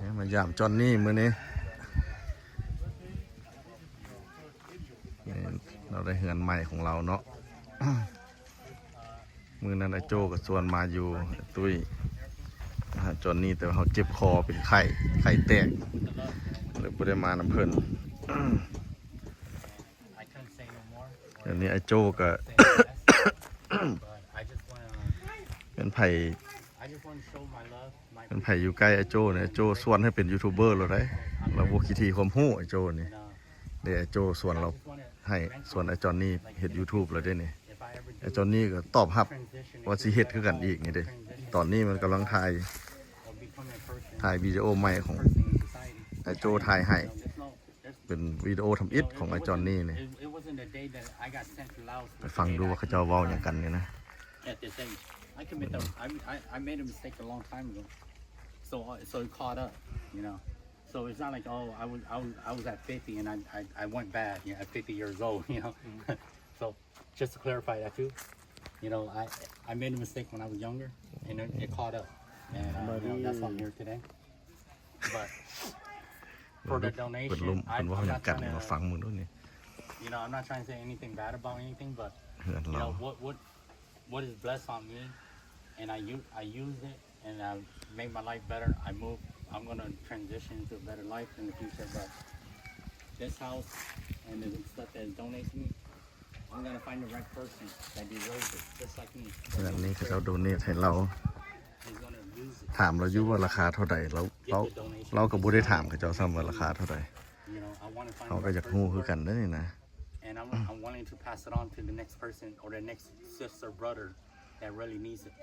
ມາຢາມຈອນນີ້ມື້ນີ້ ນີ້ເຮົາໄດ້ເຮືອນໃໝ່ຂອງລາວເນາະ. ມື້ນັ້ນອ້າຍໂຈ້ກໍຊວນມາຢູ່ ອ້າຍຕຸ້ຍ ຫາຈອນນີ້ ແຕ່ວ່າເຮົາເຈັບຄໍເປັນໄຂ້ ໄຂ້ແຕກ ເລີຍບໍ່ໄດ້ມານຳເພິ່ນ. I couldn't say no more ດຽວນີ້ອ້າຍໂຈ້ກໍ or say less, but I just wanna, ແມ່ນໃຜ I just wanna show my love, my ແມ່ນໃຜຢູ່ໃກ້ອ້າຍໂຈ້ນີ້ ອ້າຍໂຈ້ຊວນໃຫ້ເປັນຢູທູບເບີແລ້ວໃດ໋. ລາວບໍ່ຂີ້ຖີ່ຄວາມຮູ້ອ້າຍໂຈ້ນີ້ and, uh, ເດ້ ອ້າຍໂຈ້ຊວນລາວ I just wanna ໃຫ້ mention ຊວນອ້າຍຈອນນີ້ like, ເຮັດຢູທູບແລ້ວເດ້ນີ້. If I ever do ອ້າຍຈອນນີ້ກໍຕອບຮັບ transition ວ່າຊິເຮັດຄືກັນອີກນີ້ເດ້. transition ຕອນນີ້ມັນກຳລັງຖ່າຍ of becoming a person, ຖ່າຍວິດີໂອໃໝ່ຂອງ person in society. ອ້າຍໂຈ້ຖ່າຍໃຫ້ You know, there's no ເປັນວິດີໂອທຳອິດຂອງອ້າຍຈອນນີ້ນີ້. It, it wasn't the day that I got sent to Laos ໄປຟັງດູວ່າເຂົາເຈົ້າເວົ້າຫຍັງກັນນີ້ນະ. At this age, I commit the, I, I, I made a mistake a long time ago. So, uh, so it caught up, you know. So it's not like, oh, I was, I was, I was at fifty and I, I, I went bad, you know, at fifty years old, you know. So just to clarify that too, you know, I, I made a mistake when I was younger and it, it caught up. And, uh, you know, that's why I'm here today. But for the donation, ເພິ່ນລົມ I, ເພິ່ນເວົ້າ I'm ຫຍັງ not ກັນ trying to, ມາຟັງເບິ່ງດູນີ້. You know, I'm not trying to say anything bad about anything, but, ເຮືອນ you ລາວ know, what, what, what is blessed on me, and I u-, I use it, and I make my life better. I move, I'm gonna transition to a better life in the future, but this house and the stuff that is donated to me, I'm gonna find the right person that deserves it, just like me. ເຮືອນນີ້ເຂົາເຈົ້າໂດເນດໃຫ້ລາວ He's gonna use it. ຖາມລາວຢູ່ວ່າລາຄາເທົ່າໃດ ລາວ Get the donation. ລາວ ລາວກໍບໍ່ໄດ້ຖາມເຂົາເຈົ້າຊ້ຳວ່າລາຄາເທົ່າໃດ. You know, I wanna find the right person. ເຮົາກໍຢາກຮູ້ຄືກັນເດ້ນີ້ນະ. And I'm, I'm willing to pass it on to the next person or the next sister, brother that really needs it.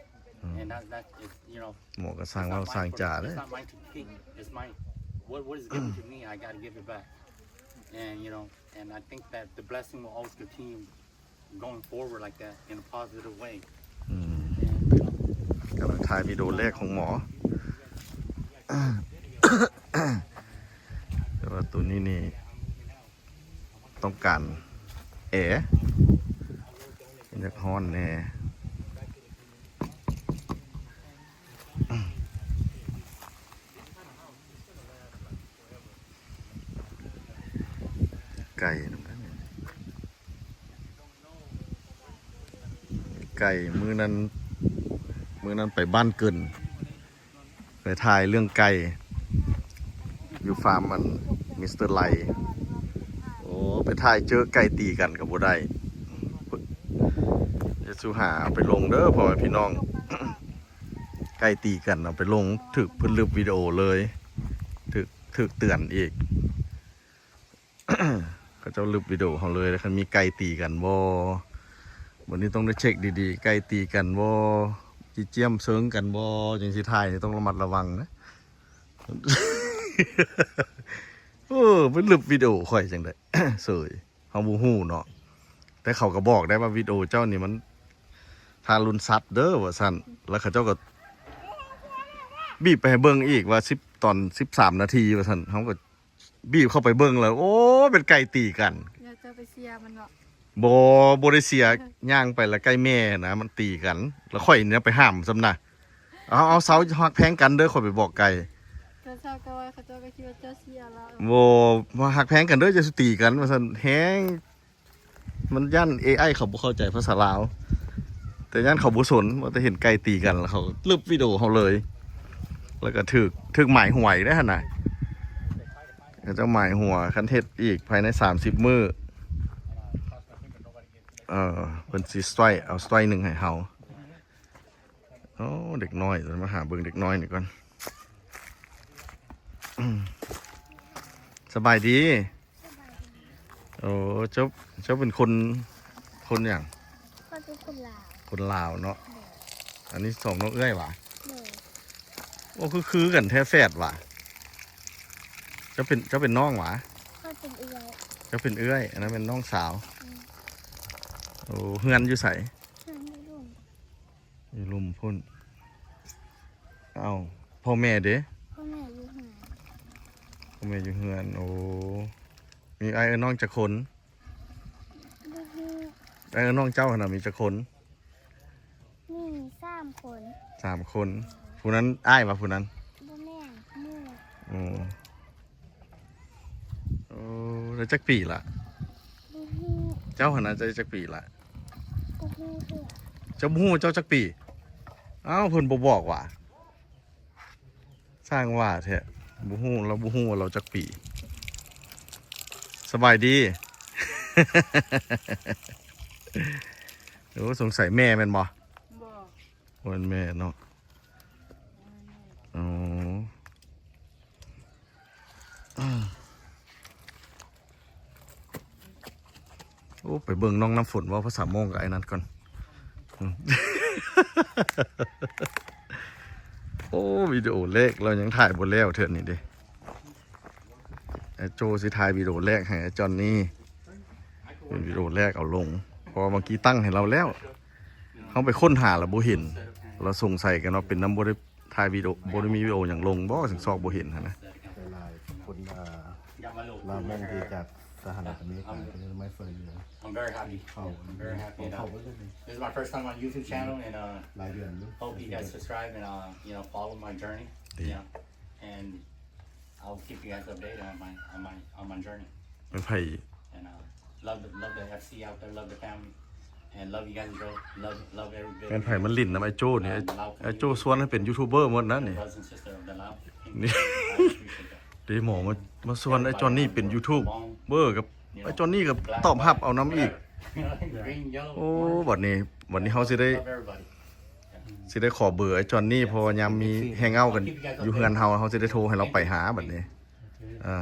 ອືມ And that, that is, you know, ໝໍກໍຊ່າງເວົ້າຊ່າງຈາເດ້. It's not mine to keep. It's mine. What, what is given to me, I gotta give it back. And, you know, and I think that the blessing will always continue going forward like that in a positive way. ອືມ ກຳລັງຖ່າຍວິດີໂອແລກຂອງໝໍ ແຕ່ວ່າໂຕນີ້ນີ້ຕ້ອງການແອ ມັນຢາກຮ້ອນແດ່. ໄກ່ນຳກັນ ໄກ່ ມື້ນັ້ນ ມື້ນັ້ນໄປບ້ານເກີນ ໄປຖ່າຍເລື່ອງໄກ່ ຢູ່ຟາມອັນ ມິສເຕີໄລ. ໂອ້ ໄປຖ່າຍເຈີໄກ່ຕີກັນກໍບໍ່ໄດ້. ຢ່າສູ່ຫາເອົາໄປລົງເດີພໍ່ແມ່ພີ່ນ້ອງ. ໄກ່ຕີກັນເອົາໄປລົງ ຖືກເພິ່ນລຶບວິດີໂອເລີຍ ຖືກ ຖືກເຕືອນອີກ. ເຂົາເຈົ້າລຶບວິດີໂອເຮົາເລີຍ ຄັນມີໄກ່ຕີກັນບໍ່? ບັດນີ້ຕ້ອງໄດ້ເຊັກດີໆ ໄກ່ຕີກັນບໍ່? ຈີ້ຈຽມເຊີງກັນບໍ່? ຈັ່ງຊິຖ່າຍນີ້ຕ້ອງລະມັດລະວັງນະ. ໂອ້ ເພິ່ນລຶບວິດີໂອຂ້ອຍຈັ່ງໃດ ເສີຍ. ເຮົາບໍ່ຮູ້ເນາະ ແຕ່ເຂົາກໍບອກໄດ້ວ່າ ວິດີໂອເຈົ້ານີ້ມັນທາລຸນສັດເດີ ວ່າຊັ້ນ. ແລ້ວເຂົາເຈົ້າກໍບີບໄປໃຫ້ເບິ່ງອີກວ່າ ສິບ ຕອນສິບສາມນາທີ ວ່າຊັ້ນ. ເຮົາກໍບີບເຂົ້າໄປເບິ່ງແລ້ວ ໂອ້ ເປັນໄກ່ຕີກັນ. ແລ້ວເຈົ້າໄປເຊຍມັນເນາະ? ບໍ່ ບໍ່ໄດ້ເຊຍ. ຍ່າງໄປແລ້ວໄກ່ແມ່ນະ ມັນຕີກັນ ແລ້ວຂ້ອຍນີ້ໄປຫ້າມຊ້ຳນະ. ເອົາ ເອົາ ເຊົາຮັກແພງກັນເດີ ຂ້ອຍໄປບອກໄກ່. ເຈົ້າ ເຈົ້າກໍວ່າ ເຂົາເຈົ້າກໍຄິດວ່າເຈົ້າເຊຍລາວ. ບໍ່ ມາຮັກແພງກັນເດີ ຢ່າສູ່ຕີກັນ ວ່າຊັ້ນ. ແຮງ ມັນຢ້ານເອໄອເຂົາບໍ່ເຂົ້າໃຈພາສາລາວ ແຕ່ຢ້ານເຂົາບໍ່ສົນ ວ່າແຕ່ເຫັນໄກ່ຕີກັນ ແລ້ວເຂົາກໍລຶບວິດີໂອເຮົາເລີຍ ແລ້ວກໍຖືກ ຖືກໝາຍຫວຍເດ້ຫັ້ນນະ. ເຂົາເຈົ້າໝາຍຫົວ ຄັນເຮັດອີກພາຍໃນສາມສິບມື້ ເອີ ເພິ່ນຊິສະໄຕຣກ ເອົາສະໄຕຣກໜຶ່ງໃຫ້ເຮົາ. ໂອ້ ເດັກນ້ອຍ ມາຫາເບິ່ງເດັກນ້ອຍນີ້ກ່ອນ. ສະບາຍດີ. ໂອ້ ເຈົ້າ ເຈົ້າເປັນຄົນ ຄົນຫຍັງ? ຂ້ອຍເປັນຄົນລາວ. ຄົນລາວເນາະ. ໂດຍ. ອັນນີ້ສອງນ້ອງເອື້ອຍຫວາ? ໂດຍ. ໂອ້ ຄື ຄືກັນແທ້ ແຝດຫວາ? ເຈົ້າເປັນ ເຈົ້າເປັນນ້ອງຫວາ? ຂ້ອຍເປັນເອື້ອຍ. ເຈົ້າເປັນເອື້ອຍ ອັນນັ້ນແມ່ນນ້ອງສາວ. ອືມ. ໂອ້ ເຮືອນຢູ່ໃສ? ເຮືອນຢູ່ລຸ່ມ. ຢູ່ລຸ່ມພຸ້ນ. ເອົ້າ ພໍ່ແມ່ເດ? ພໍ່ແມ່ຢູ່ເຮືອນ. ພໍ່ແມ່ຢູ່ເຮືອນ. ໂອ້ ມີອ້າຍເອື້ອຍນ້ອງຈັກຄົນ? ບໍ່ຮູ້. ອ້າຍເອື້ອຍນ້ອງເຈົ້າຫັ້ນນະ ມີຈັກຄົນ? ມີສາມຄົນ. ສາມຄົນ. ຜູ້ນັ້ນອ້າຍຫວາ ຜູ້ນັ້ນ? ບໍ່ແມ່ນ ໝູ່. ອືມ ໂອ້ ໄດ້ຈັກປີລະ? ບໍ່ຮູ້ ເຈົ້າຫັ້ນນະ ໄດ້ຈັກປີລະ? ບໍ່ຮູ້ ເຈົ້າບໍ່ຮູ້ເຈົ້າຈັກປີ? ອ້າວ ເພິ່ນບໍ່ບອກຫວາ? ຊ່າງວ່າແທ້ ບໍ່ຮູ້ ລາວບໍ່ຮູ້ວ່າລາວຈັກປີ. ສະບາຍດີ. ໂອ້ ສົງໄສແມ່ແມ່ນບໍ່? ບໍ່ ບໍ່ແມ່ນແມ່ເນາະ. ອໍ ໂອ້ ໄປເບິ່ງນ້ອງນ້ຳຝົນເວົ້າພາສາມົ້ງກັບໄອ້ນັ້ນກ່ອນ. ໂອ້ ວິດີໂອແລກລາວຍັງຖ່າຍບໍ່ແລ້ວເທື່ອນີ້ເດ້. ໄອ້ໂຈ້ຊິຖ່າຍວິດີໂອແລກໃຫ້ໄອ້ຈອນນີ້ ເປັນວິດີໂອແລກເອົາລົງ ເພາະວ່າເມື່ອກີ້ຕັ້ງໃຫ້ລາວແລ້ວ ເຮົາໄປຄົ້ນຫາລະບໍ່ເຫັນ ລະສົງໄສກັນວ່າເປັນນຳບໍ່ໄດ້ຖ່າຍວິດີໂອ ບໍ່ໄດ້ມີວິດີໂອຫຍັງລົງບໍ່ ຈຶ່ງຊອກບໍ່ເຫັນຫັ້ນນະ. ຫຼາຍໆຄົນ ອ່າ ລາວມົ້ງທີ່ຈາກສະຫະລັດອາເມລິກາ ເປັນໄມເຟີນຢູ່ I'm very happy. ເຂົ້າ I'm very happy. ເຂົ້າ This is my first time on YouTube channel and, uh, ຫຼາຍເດືອນຢູ່ Hope you guys subscribe and, uh, you know, follow my journey. ດີ You know, and I'll keep you guys updated on my, on my, on my journey. ແມ່ນໃຜ? And, uh, love the, love the FC out there, love the family, and love you guys, bro. Love, love every bit. ແມ່ນໃຜມາຫຼິ້ນນຳໄອ້ໂຈ້ນີ້? ອ້າຍໂຈ້ຊວນໃຫ້ເປັນຢູທູບເບີໝົດນະນີ້. Brothers and sisters of the Lao. ນີ້ ເດໝໍມາ ມາຊວນໄອ້ຈອນນີ້ເປັນຢູທູບເບີກັບ ໄອ້ຈອນນີ້ກໍຕອບຮັບເອົານຳອີກ. ໂອ້ ບັດນີ້ ບັດນີ້ເຮົາຊິໄດ້ ຊິໄດ້ຂໍເບີໄອ້ຈອນນີ້ ເພາະວ່າຍາມມີແຮງເອົາກັນຢູ່ເຮືອນເຮົາ ເຮົາຊິໄດ້ໂທໃຫ້ລາວໄປຫາບັດນີ້. ເອີ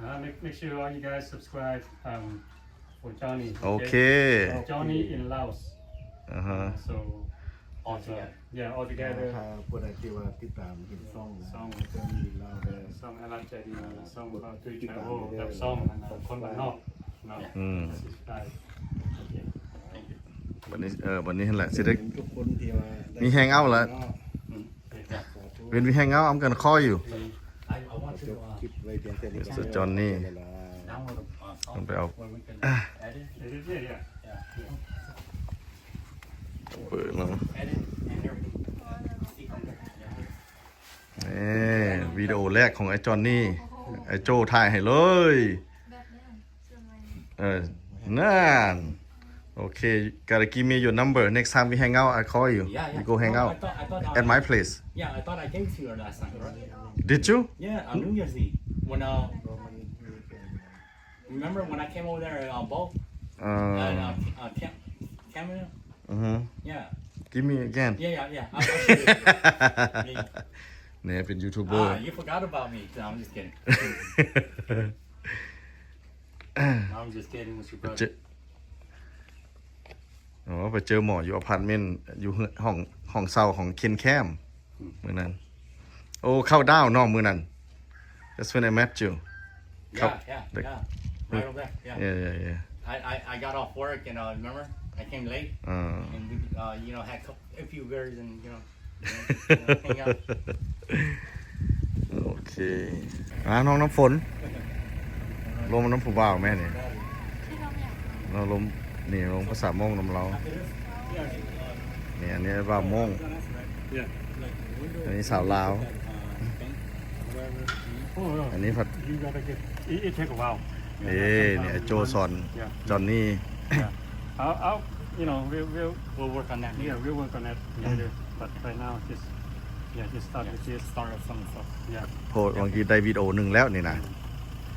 Uh, make, make sure all you guys subscribe, um, for Johnny. ໂອເຄ Johnny in Laos. ອ່າຮະ So all together. Yeah, all together. ຖ້າຜູ້ໃດທີ່ວ່າຕິດຕາມເຫັນຊ່ອງນະ ຊ່ອງ Johnny in Laos ເດີ ຊ່ອງອາລັນໃຈດີ ຊ່ອງ How to Travel ກັບຊ່ອງຄົນບ້ານນອກເນາະ. ອືມ Subscribe. ໂອເຄ ບັດນີ້ ເອີ ບັດນີ້ຫັ້ນແຫຼະ ຊິໄດ້ ມີແຮງເອົາແລ້ວ. When we hang out, I'm gonna call you. ເຈົ້າຈອນນີ້ ເພິ່ນໄປເອົາ ເປີດເນາະ. ນີ້ ວິດີໂອແລກຂອງໄອ້ຈອນນີ້ ໄອ້ໂຈ້ຖ່າຍໃຫ້ເລີຍ. ເອີ ນັ້ນ ໂອເຄ gotta give me your number. Next time we hang out, I call you. Yeah, yeah. We go hang out at my place. Yeah, I thought I gave it to you last time, right? Did you? Yeah, on New Year's Eve. When, uh, remember when I came over there, uh, both? Uh, uh, Cam-, Camden? Mm-hmm. Yeah. Give me again. Yeah, yeah, yeah. I, I should have. ແນ່ ເປັນຢູທູບເບີ. Ah, you forgot about me. No, I'm just kidding. I'm just kidding with your brother. ເຈີ ໂອ້ ໄປເຈີໝໍຢູ່ອາພາດເມັນ ຢູ່ເຮືອນ ຫ້ອງ ຫ້ອງເຊົ່າຂອງເຄນແຄມ ອືມ ມື້ນັ້ນ. ໂອ້ ເຂົ້າດາວເນາະມື້ນັ້ນ. That's when I met you. Yeah, yeah, yeah. Right over there. Yeah. Yeah, yeah, yeah. I, I, I got off work and, uh, remember? I came late. ອ່າ And we, uh, you know, had a few beers and, you know, ໂອເຄ ອ່າ ນ້ອງນ້ຳຝົນ ລົມນຳຜູ້ບ່າວແມ່ນີ້ ເນາະ ລົມ ນີ້ລົມພາສາມົ້ງນຳລາວ. ນີ້ ອັນນີ້ບ່າວມົ້ງ ອັນນີ້ສາວລາວ ອັນນີ້ພັດ It, it take a while. ເອີ ນີ້ໂຈ້ສອນ Yeah. ຈອນນີ້ Yeah. I'll, I'll, you know, we'll, we'll, we'll work on that. Yeah, we'll work on that later. But right now, just, yeah, just start with this. Start with some stuff. Yeah. ໂພດ ບາງທີໄດ້ວິດີໂອໜຶ່ງແລ້ວນີ້ນະ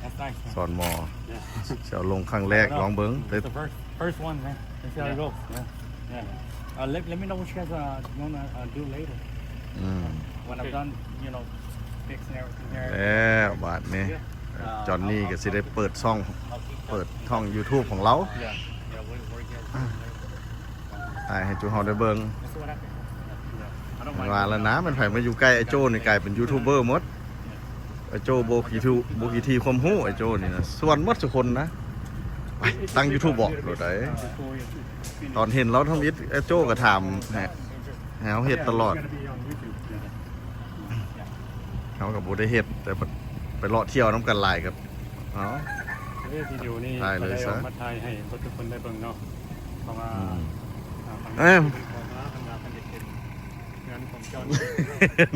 That's nice, man. ສອນໝໍ Yeah. ຊິເອົາລົງຄັ້ງແລກ ລອງເບິ່ງ. It's the first, first one, man. Let's see how it goes. Yeah. Yeah. Uh, let, let me know what you guys, uh, wanna, uh, do later. ອືມ When I'm done, you know, fixing everything here. ແລ້ວບາດນີ້ Yeah. ຈອນນີ້ກໍຊິໄດ້ເປີດຊ່ອງ ເປີດຊ່ອງຢູທູບຂອງລາວ Yeah. Yeah, we're, we're here. ຖ່າຍໃຫ້ຈຸເຮົາໄດ້ເບິ່ງ. ວ່າແລ້ວນະ ແມ່ນໃຜມາຢູ່ໃກ້ໄອ້ໂຈ້ນີ້ ກາຍເປັນຢູທູບເບີໝົດ. ໄອ້ໂຈ້ບໍ່ຂີ້ ບໍ່ຂີ້ຖີ່ຄວາມຮູ້ ໄອ້ໂຈ້ນີ້ນະ ຊວນໝົດທຸກຄົນນະ. ໄປ ຕັ້ງຢູທູບບອກໂລດໃດ໋. ຕອນເຫັນລາວທຳອິດ ໄອ້ໂຈ້ກໍຖາມໃຫ້ ໃຫ້ເຮົາເຮັດຕະຫຼອດ. ເຮົາກໍບໍ່ໄດ້ເຮັດ ແຕ່ໄປເລາະທ່ຽວນຳກັນຫຼາຍກໍ ເອົາ ວິດີໂອນີ້ ໄດ້ເລີຍຊະ ມາຖ່າຍໃຫ້ເບິດທຸກຄົນໄດ້ເບິ່ງເນາະ ເພາະວ່າ ອືມ ອ່າ ເອີ ເພິ່ນວ່າເພິ່ນເປັນເຮືອນຂອງເຈົ້ານີ້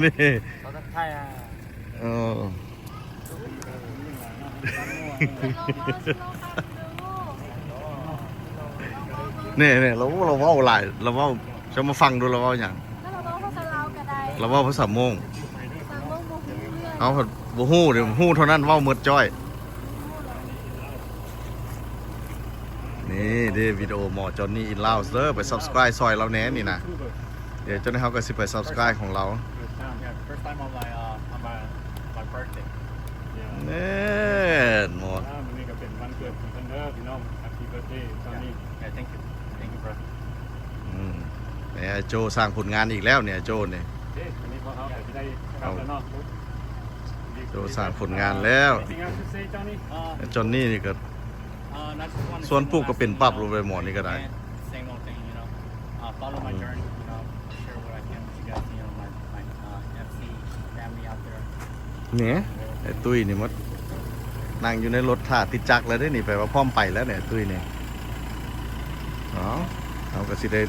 ນີ້ ເຂົາທັກທາຍ ອ່າ ເອີ ເອີ ນີ້ໆ ລາວ ລາວເວົ້າຫຼາຍ ລາວເວົ້າ ເຈົ້າມາຟັງດູ ລາວເວົ້າຫຍັງ? ລາວເວົ້າພາສາລາວກໍໄດ້ ລາວເວົ້າພາສາມົ້ງ ພາສາມົ້ງບໍ່ຮູ້ເລື່ອງ ເຮົາບໍ່ຮູ້ເດ້ ຮູ້ເທົ່ານັ້ນ ເວົ້າໝົດຈ້ອຍ. ນີ້ເດ້ ວິດີໂອໝໍຈອນນີອິນລາວເດີ ໄປ subscribe ຊ່ອຍລາວແດ່ນີ້ນະ. ດຽວເຈົ້ານີ້ເຮົາກໍຊິໄປ subscribe ຂອງລາວ. First time, yeah, first time on my, uh, on my, my birthday. Yeah. ແມ່ນໝົດ ອ່າ ມື້ນີ້ກໍເປັນວັນເກີດຂອງເພິ່ນເດີພີ່ນ້ອງ. Happy birthday, Johnny. Yeah, thank you. Thank you, bro. ອືມ ແມ່ໂຈ້ສ້າງຜົນງານອີກແລ້ວນີ້ ໂຈ້ນີ້. ເອີ ວັນນີ້ພວກເຮົາກໍຊິໄດ້ກັບແລ້ວເນາະ. ໂຈ້ສ້າງຜົນງານແລ້ວ. Anything else to say, Johnny? ອາ ຈອນນີນີ້ກໍ ສວນປູກກໍເປັນປັບລົງໄປໝໍນີ້ກໍໄດ້. Same old thing, you know. Uh, follow my journey, you know. Share what I can with you guys, you know, my, my, uh, FC family out there. ນີ້ ໄອ້ຕຸ້ຍນີ້ມານັ່ງຢູ່ໃນລົດຖ້າຕິດຈັກແລ້ວເດ້ນີ້ ແປວ່າພ້ອມໄປແລ້ວນີ້ ໄອ້ຕຸ້ຍນີ້. ເອົາ ເຮົາກໍຊິໄດ້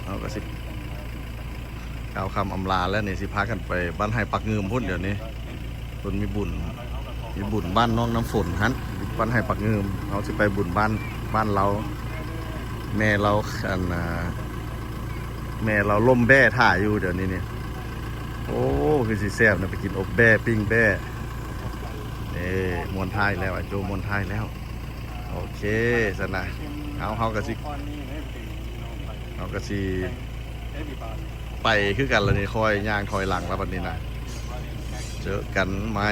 ເຮົາກໍຊິກ່າວຄຳອຳລາແລ້ວນີ້ ຊິພາກັນໄປບ້ານໄຮ່ປາກງື່ມພຸ້ນ. ດຽວນີ້ເພິ່ນມີບຸນ ມີບຸນບ້ານນ້ອງນ້ຳຝົນຫັ້ນ ບ້ານໄຮ່ປາກງື່ມ. ເຮົາຊິໄປບຸນບ້ານ ບ້ານລາວ ແມ່ລາວ ອັນ ອ່າ ແມ່ລາວລົ້ມແບ້ຖ້າຢູ່ດຽວນີ້ນີ້. ໂອ້ ຄືຊິແຊບນະ ໄປກິນອົບແບ້ ປີ້ງແບ້. ເອີ ມ່ວນທ້າຍແລ້ວ ອ້າຍໂຈ້ມ່ວນທ້າຍແລ້ວ. ໂອເຄຊັ້ນນະ ເຮົາ ເຮົາກໍຊິ ເຮົາກໍຊິໄປຄືກັນລະນີ້ ຄ່ອຍຍ່າງຖອຍຫຼັງລະບັດນີ້ນະ. ເຈີກັນໃໝ່.